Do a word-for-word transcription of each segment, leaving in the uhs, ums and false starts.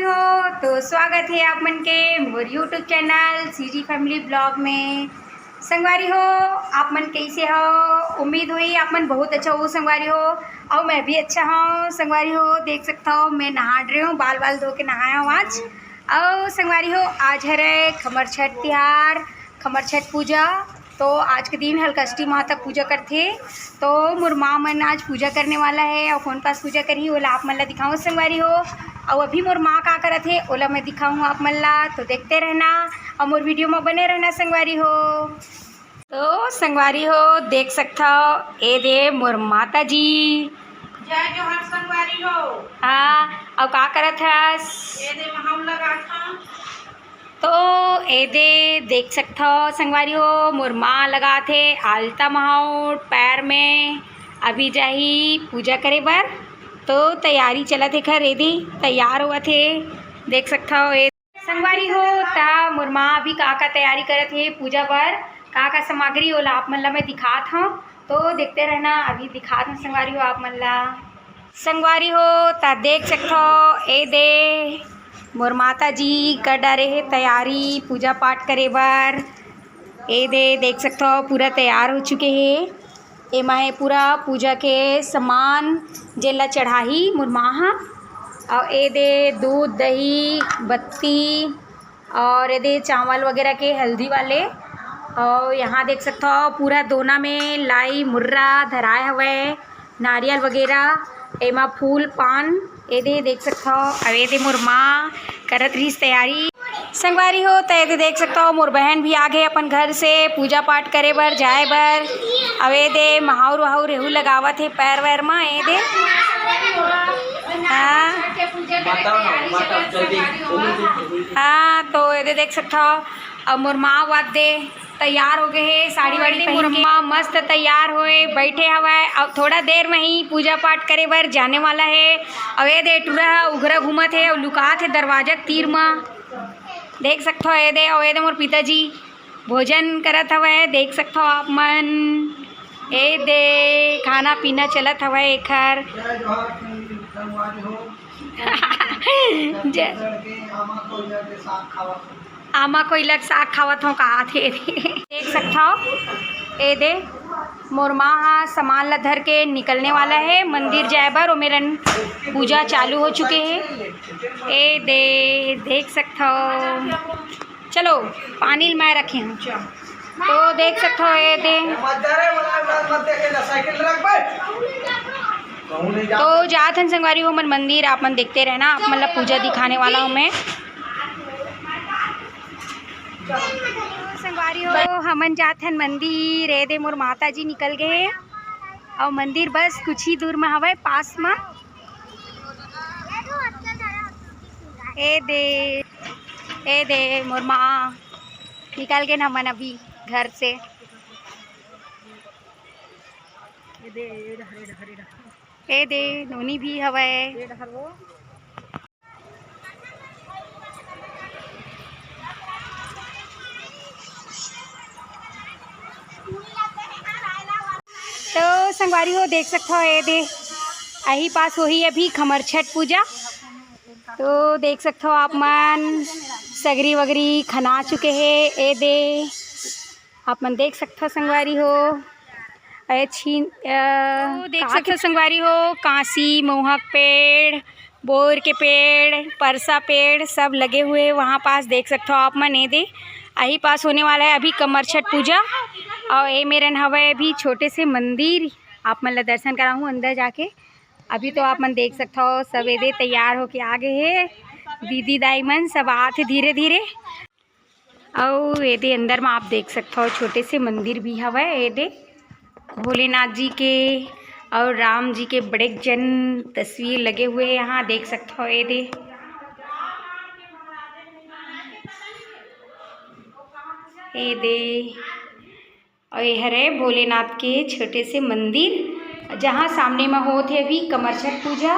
हो, तो स्वागत है आप मन के मोर YouTube channel CG family blog में। संगवारी हो, आप मन कैसे हो? उम्मीद होही आप मन बहुत अच्छा हो संगवारी हो। और मैं भी अच्छा हूँ संगवारी हो। देख सकता हो, मैं नहा रही हूँ, बाल बाल धो के नहाया हूँ आज। और संगवारी हो, आज हरे खमर छठ तिहार, खमर छठ पूजा। तो आज के दिन हलकष्टी माता पूजा करथे। तो मोर माँ मन आज पूजा करने वाला है और कौन पास पूजा करही, ओला आप मन ला दिखाऊँ संगवारी हो। और अभी मोर माँ का करत हे, ओला मैं दिखाऊँ आप मन ला। तो देखते रहना और मोर वीडियो में बने रहना संगवारी हो। तो संगवारी हो, देख सकथव, ए दे मोर माता जी। जय जोहार संगवारी हो। हाँ, अउ का करत हस? ए दे महाऊ लगाथन। तो ए दे देख सकथव संगवारी हो, मोर माँ लगात हे आलता महाऊ पैर में। अभी जाही पूजा करे बर, तो तैयारी चलत हे, खर ए दे तैयार होवत हे। देख सकथव ए संगवारी हो, त मोर माँ अभी का का तैयारी करत हे पूजा बर, का का सामग्री, ओला आप मन ला मैं दिखात हव। तो देखते रहना, अभी दिखात हव संगवारी हो आप मन ला। संगवारी हो, त देख सकथव, ए दे मोर माता जी कर डारे हे तैयारी पूजा पाठ करे बर। ए दे देख सकथव, पूरा तैयार हो चुके हे। एमा हे पूरा पूजा के सामान, जेला चढ़ाही मोर माँ ह। अउ ए दे दूध, दही, बत्ती और ए दे चावल वगैरह के हल्दी वाले। और यहाँ देख सकथव, पूरा दोना में लाई मुर्रा धराए हवय, नारियल वगैरह, एमा फूल पान। ए दे देख सकथव, अउ ए दे मोर माँ करत रहिस तैयारी। संगवारी हो, त ए दे देख सकथव, मोर बहन भी आ गे अपन घर से पूजा पाठ करे बर, जाए बर। अउ ए दे महाउर वाहुर एहू लगावत हे पैर वैर म, ए दे। हाँ। हाँ, तो ए दे देख सकथव, अब मोर माँ वाद दे तैयार हो गए हे, साड़ी वाड़ी पहन के। मोर माँ मस्त तैयार होए बैठे हवय। अब थोड़ा देर में ही पूजा पाठ करे बर जाने वाला हे। अउ ए दे टुरा ह उघरा घूमत हे अउ लुकात हे दरवाजा के तीर म। देख सकथव, ए दे, अउ ए दे मोर पिताजी भोजन करत हवय, देख सकथव आप मन। ए दे खाना पीना चलत हवय एखर। जय। आमा कोइला के साग खावत हव, कहात हे। देख सकथव, ए दे मोर माँ ह सामान ला धर के निकलने वाला हे मंदिर जाए बर। ओ मेरन पूजा चालू हो चुके हे। ए दे देख सकथव, चलो पानी ल मैं रखे हूँ। तो देख सकथव, ए दे तो जात हन संगवारी हो मन मंदिर, आप मन देखते रहना, आप मन ला पूजा दिखाने वाला हूँ मैं। संगवारी हो, हमन जात हन मंदिर। ए दे मोर माता जी निकल गए हे, अउ मंदिर बस कुछ ही दूर में हवय, पास में। ए दे, ए दे मोर माँ निकल गए हमन अभी घर से। ए दे नोनी भी हवय। तो संगवारी हो, देख सकथव, ए दे अही पास होही अभी खमर छठ पूजा। तो देख सकथव आप मन, सगरी वगरी खना चुके हे। ए दे आप मन देख सकथव संगवारी हो, ए छीन, अ, तो देख सकथव संगवारी हो, कांसी, महुआ के पेड़, बोर के पेड़, परसा पेड़ सब लगे हुए वहाँ पास देख सकथव आप मन। ए दे अही पास होने वाला है अभी कमर छठ पूजा। और ए मेरन हवय अभी छोटे से मंदिर, आप मन ला दर्शन कराहूँ अंदर जाके। अभी तो आप मन देख सकथव सब ए दे तैयार होके आ गए हे, दीदी दाई मन सब आत हे धीरे धीरे। अउ एदे अंदर म आप देख सकथव, छोटे से मंदिर भी हवय। एदे भोलेनाथ जी के अउ राम जी के बड़े जन तस्वीर लगे हुए हे, यहाँ देख सकथव। एदे, एदे अउ ये हरे भोलेनाथ के छोटे से मंदिर, जहाँ सामने म होत हे अभी कमरछठ पूजा।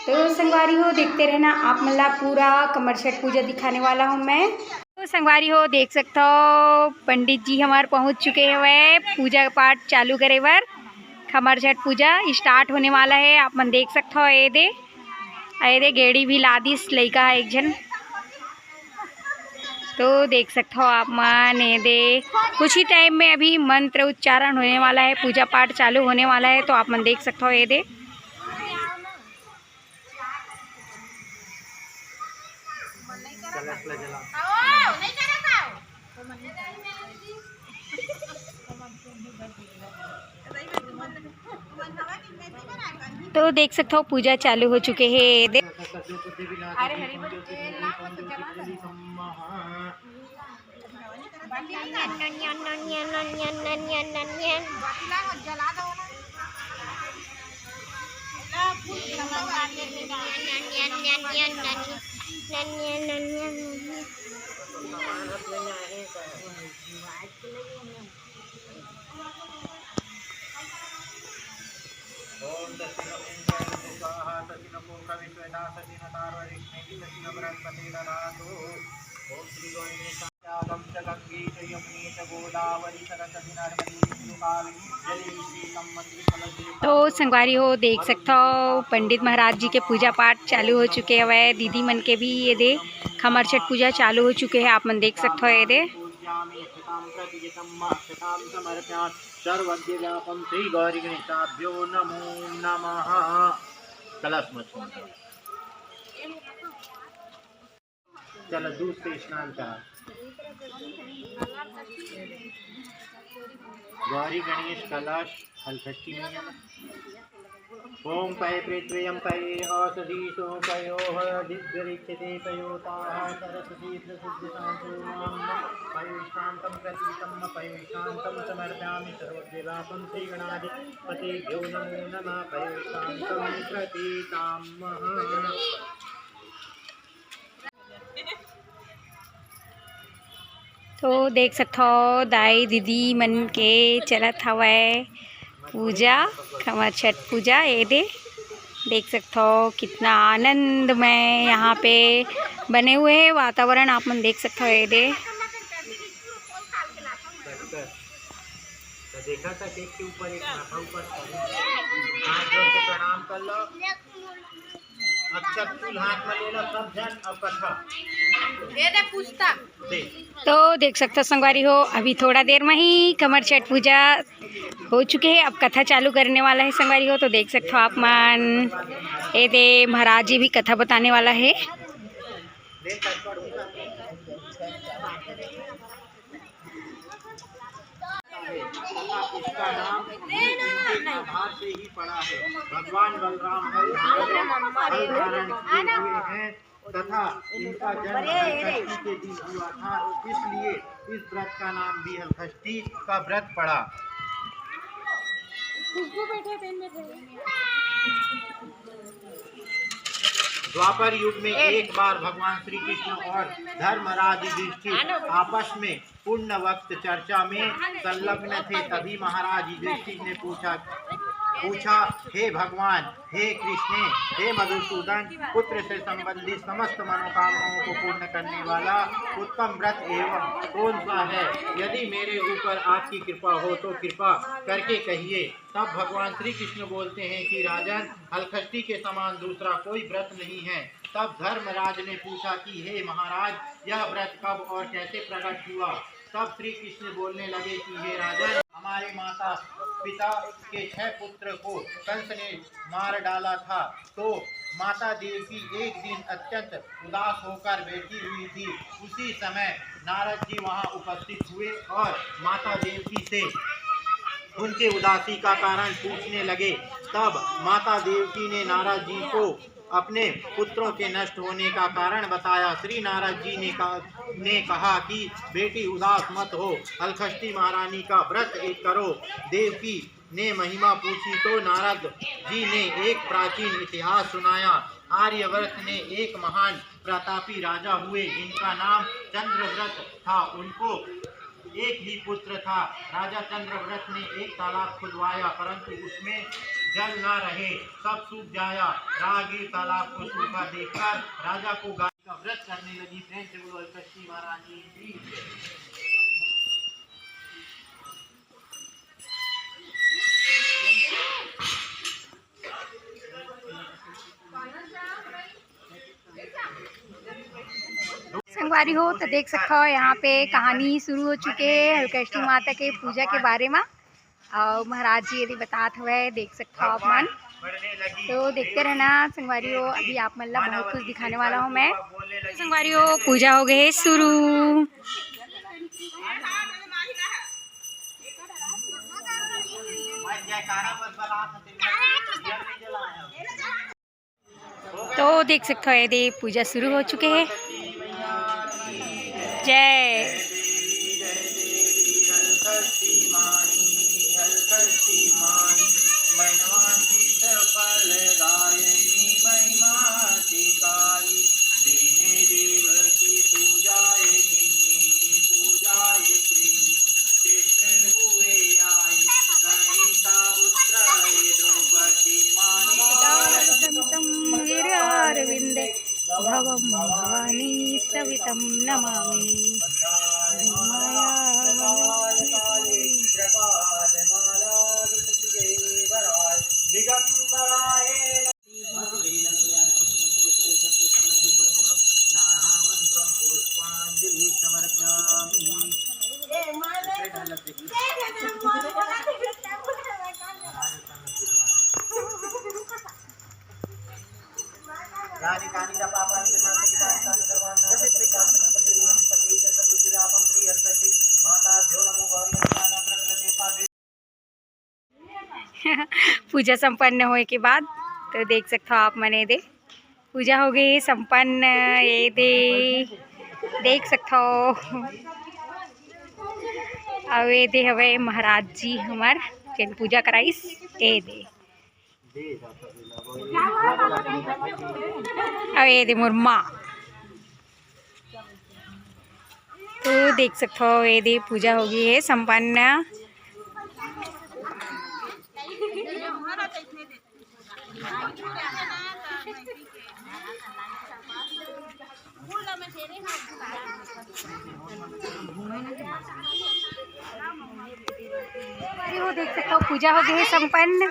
तो संगवारी हो, देखते रहना आप मन ला पूरा कमरछठ पूजा दिखाने वाला हूँ मैं। तो संगवारी हो, देख सकथव, पंडित जी हमार पहुँच चुके हवय पूजा पाठ चालू करे बर। कमरछठ पूजा start होने वाला है, आप मन देख सकथव। एदे अरे गेड़ी भी ला दिस लइका ह एक झन। तो देख सकथव आप मन, ये दे कुछ ही टाइम में अभी मंत्र उच्चारण होने वाला है, पूजा पाठ चालू होने वाला है। तो आप मन देख सकथव, ये दे तो देख सकथव, पूजा चालू हो चुके हे। दे- ओम दक्षिण ओम स्वाहा, दक्षिण कोख विश्वनाथ, दक्षिण तार वरिष्ठ में, दक्षिण बृहस्पति ददातु। ओम श्री गणेशाय। गंगे च यमुने च गोदावरी सरस्वती नर्मदे सिंधु कावेरी जलेस्मिन् सन्निधिं कुरु। तो संगवारी हो, देख सकथव, पंडित महाराज जी के पूजा पाठ चालू हो चुके हवय। दीदी मन के भी ये दे खमर छठ पूजा चालू हो चुके हे, आप मन देख सकथव ये दे। पूज्यामि अक्षतां प्रदीयतां मा अक्षतां समर्पयामि। सर्वज्ञ व्यापम श्री गौरी गणेशाभ्यो नमो नमः। कलश मत छूना। चलो, दूध से स्नान करा। गौरी गणेश कलश हलखट्टी में। ओम पये पृथ्व्यं पये ओषधीषु पयोः दिव्यरीक्षिते पयोताः सरस्वती प्रसिद्ध शांतो मां पयोशांतं प्रतीतं पयोशांतं समर्पयामि सर्वज्ञ व्यापम श्री गणाधिपतिभ्यो नमो नमः पयोशांतं प्रतीतां महा। तो देख सकथव, दाई दीदी मन के चलत हवय पूजा, खमर छठ पूजा। ये दे देख सकथव, कितना आनंदमय यहाँ पे बने हुए हैं वातावरण, आप मन देख सकथव। ये दे तो देखा था केक के ऊपर एक माथा ऊपर था। हाथ जोड़ के प्रणाम कर लो। अक्षत फूल हाथ में ले लो सब जन, अब कथा दे दे पुस्तक। दे। तो देख सकथव संगवारी हो, अभी थोड़ा देर में ही खमर छठ पूजा हो चुके हे, अब कथा चालू करने वाला है संगवारी हो। तो देख सकथव आप मन, ये दे महाराज जी भी कथा बताने वाला है। इसका नाम इनके आधार से ही पड़ा है। भगवान बलराम हल धारण किए हुए हैं तथा इनका जन्म हलषष्ठी के दिन हुआ था, इसलिए इस व्रत का नाम भी हलषष्ठी का व्रत पड़ा। द्वापर युग में एक बार भगवान श्री कृष्ण और धर्मराज युधिष्ठिर आपस में पुण्य वक्त चर्चा में संलग्न थे, तभी महाराज युधिष्ठिर ने पूछा पूछा, हे भगवान, हे कृष्ण, हे मधुसूदन, पुत्र से संबंधित समस्त मनोकामनाओं को पूर्ण करने वाला उत्तम व्रत एवं कौन सा है? यदि मेरे ऊपर आपकी कृपा हो तो कृपा करके कहिए। तब भगवान श्री कृष्ण बोलते हैं कि राजन, हलखष्टी के समान दूसरा कोई व्रत नहीं है। तब धर्मराज ने पूछा कि हे महाराज, यह व्रत कब और कैसे प्रकट हुआ? तब श्री कृष्ण बोलने लगे कि हे राजन, हमारे माता पिता के छह पुत्र को कंस ने मार डाला था, तो माता देवकी एक दिन अत्यंत उदास होकर बैठी हुई थी। उसी समय नारद जी वहां उपस्थित हुए और माता देवकी से उनके उदासी का कारण पूछने लगे। तब माता देवकी ने नारद जी को अपने पुत्रों के नष्ट होने का कारण बताया। श्री नारद जी ने कहा, ने कहा कि बेटी उदास मत हो, हलखष्टी महारानी का व्रत एक करो। देवकी ने महिमा पूछी तो नारद जी ने एक प्राचीन इतिहास सुनाया। आर्यव्रत ने एक महान प्रतापी राजा हुए जिनका नाम चंद्रव्रत था। उनको एक ही पुत्र था। राजा चंद्रव्रत ने एक तालाब खुदवाया, परंतु उसमें जल ना रहे, सब सूख जाया। राहगीर तालाब को सूखा देखकर राजा को गाली का व्रत करने लगी। प्रेम से बोलो, हलखष्टी महारानी की जय। संगवारी हो, तो देख सकत हो, यहाँ पे कहानी शुरू हो चुके हे हलकष्टी माता के पूजा के बारे में। और महाराज जी ये भी बतात हुए, देख सकत हो आप मन। तो देखते रहना संगवारी हो, अभी आप मन ला बहुत कुछ दिखाने वाला हूँ मैं। संगवारी हो, पूजा हो गए शुरू। तो देख सकत हो, ये दे पूजा शुरू हो चुके हे। जय। गिरारविन्दे भवं भवानी सवितं नमामि। पूजा संपन्न होए के बाद तो देख सकत हो आप मन, ये दे पूजा हो गई संपन्न। ये दे देख सकत हो, अउ ये दे हवे महाराज जी हमर, जेन पूजा कराइस। ये दे, अउ ये दे मोर माँ। तो देख सकत हो, ये दे पूजा हो गई है संपन्न। अरे वो देख सकत हो, पूजा हो गई है संपन्न।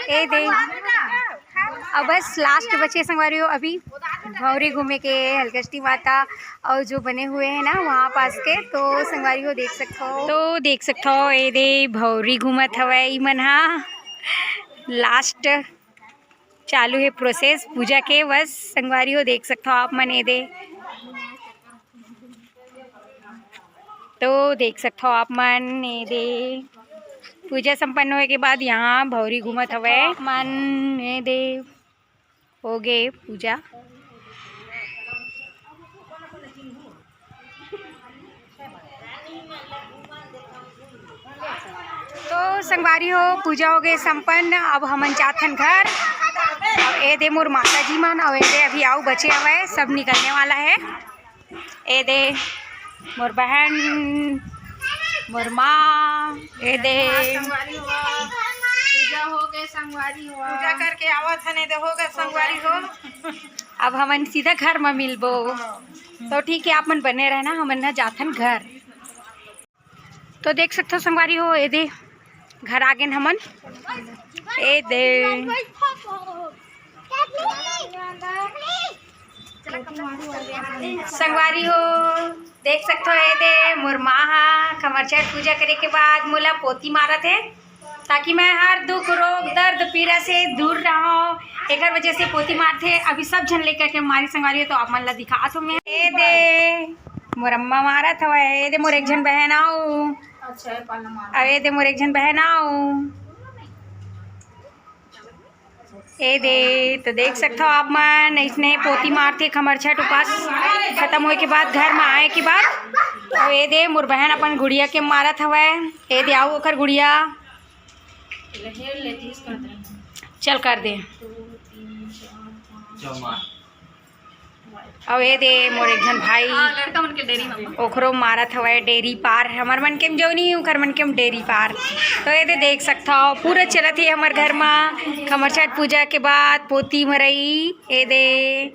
ये दे, अब बस last बचे संगवारी हो, अभी भौरी घूमे के हलकष्टी माता और जो बने हुए हैं ना वहाँ पास के, तो संगवारी हो देख सकत हो, तो देख सकत हो, ये दे भौरी घूमत हवय ई मन हा। Last चालू है process पूजा के, बस संगवारी हो देख सकत हो आप मन, ये दे। तो देख सकत हो आप मन, ये दे पूजा संपन्न होए के बाद यहाँ भौरी घूमत हवय। मन ये दे हो गए पूजा। तो संगवारी हो, पूजा हो गए संपन्न। अब हमन जाथन घर। अब ये दे मोर माता जी मन, अउ ये दे अभी अउ बचे हवय, सब निकलने वाला है। ए दे मोर बहन, मोर माँ, ए दे। संगवारी हो, पूजा हो गए संगवारी हो। पूजा करके आवत हन, ए दे हो गए संगवारी हो। अब हमन सीधा घर में मिलबो। तो ठीक है, आप मन बने रहना, हमन ना जाथन घर। तो देख सकथो संगवारी हो, ए दे घर आ गेन हमन। ए दे संगवारी हो, देख सकथो, ए दे मोर माँ हा खमरछठ पूजा करे के बाद मोला पोती मारत हे, ताकि मैं हर दुख, रोग, दर्द, पीड़ा से दूर रहूं। एकर वजह से पोती मारथे। अभी सब झन लेकर के मारी संगवारी हो, तो आप मन ला दिखात हों मैं। ए दे मोर अम्मा मारत हवय, ए दे मोर एक झन बहन आऊ। अच्छा, ये पाला मार। अब ए दे मोर एक झन बहन आऊ। ए दे, तो देख सकथो आप मन, इसने पोती मारथे खमरछठ उपास खत्म होए के बाद, घर में आए के बाद। अब ए दे मोर बहन अपन गुड़िया के मारत हवय। ए दे आऊ ओकर गुड़िया। चल कर दे। चल मार। अउ ए दे मोर एक झन भाई, हाँ, लड़का मन के डेरी म। ओखरो मारत हवय डेरी पार, हमर मन के म जौनी, ओखर मन के म डेरी पार। तो ए दे देख सकथव, पूरा चलत हे हमर घर म खमरछठ पूजा के बाद पोती मरई। ए दे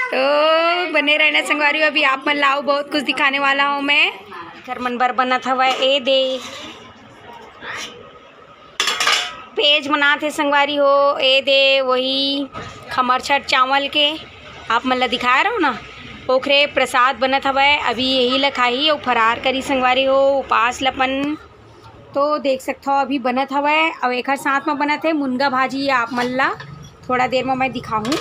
तो बने रहना संगवारी हो, अभी आप मन ला अउ बहुत कुछ दिखाने वाला हूँ मैं। घर मन बर बनत हवय, ए दे पेज बनात हे संगवारी हो, ए दे वही खमरछठ चावल के। आप मन ला दिखाए रहो ना, ओखरे प्रसाद बनत हवय। अभी यही ला खाही अउ फरार करी संगवारी हो, उपास लपन। तो देख सकथो अभी बनत हवय, अउ एखर साथ म बनत हे मुनगा भाजी। आप मन ला थोड़ा देर म मैं दिखाहूँ।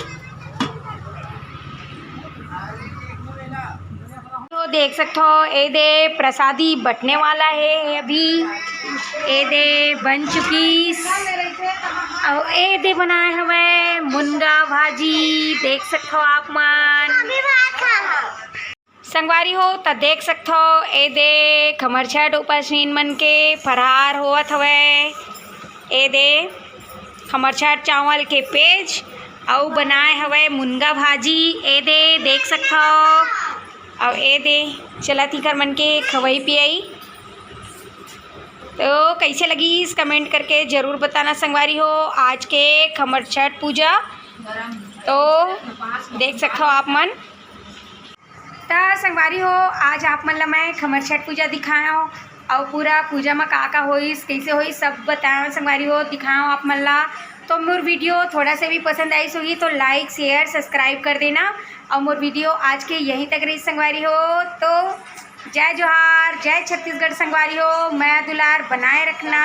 तो देख सकथो, ए दे प्रसादी बटने वाला हे अभी। ए दे बन चुकी, अउ ए दे बनाए हवय मुनगा भाजी। देख सकथो आप मन। संगवारी हो, त देख सकथो, ए दे खमरछठ उपासिन मन के फरार होवत हवय। ए दे खमरछठ चावल के पेज, अउ बनाए हवय मुनगा भाजी। ए दे देख सकथो, अउ ए दे चलत ही कर मन के खवई पियई। तो कैसे लगिस, comment करके जरूर बताना संगवारी हो, आज के खमरछठ पूजा। तो देख सकथो आप मन। त संगवारी हो, आज आप मन ला मैं खमरछठ पूजा दिखायो, अउ पूरा पूजा म का का होइस, कैसे होइस, सब बतायो संगवारी हो, दिखायो आप मन ला। तो मोर video थोड़ा से भी पसंद आइस होही तो like, share, subscribe कर देना। अउ मोर video आज के यहीं तक रही संगवारी हो। तो जय जोहार, जय छत्तीसगढ़ संगवारी हो, मया दुलार बनाए रखना।